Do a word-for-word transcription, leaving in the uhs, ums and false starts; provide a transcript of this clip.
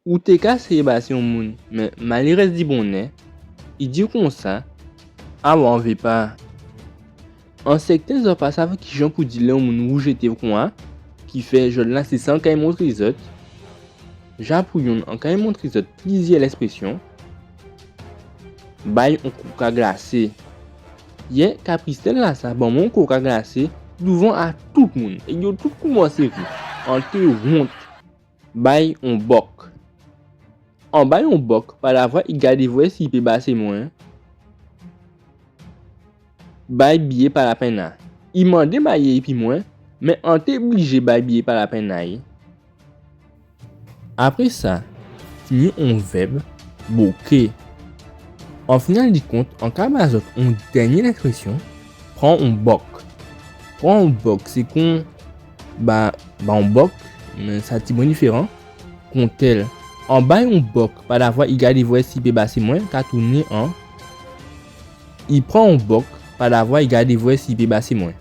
Ou té ka séyé basé on moun, mé malérèz di bonnè, i di konsa, a wa, an vé pa. An sèten zòt pa sav kijan pou di lè on moun woujété'w kon sa, ki fè jòdla sé sa an kay montré zòt. Ja pou yonn, an kay montré zòt plizyè lèspresyon. Bay on koka glasé. Yè, Kapristèl-lasa ban mwen on koka glasé douvan a tout moun, é yo tout koumansé ri. An té wont. Bay on bòk. An bay on bòk padavwa i gadé vwè si i pé basé mwen. Bay biyé pa lapenn-la. I mandé mayé épi mwen, mé an té blijé bay biyé pa lapenn-la, wi. Apré sa, fini on vèb, boké. An final di kont, an ka ba zòt on dènyé lèspresyon, pran on bòk. Pran on bòk, sé kon ba, ba on bòk, mé sa tibwen diféran. Kontèl, an bay on bòk padavwa i gadé vwè si i pé basé mwen, ka tounen an, i pran on bòk padavwa i gadé vwè si i pé basé mwen.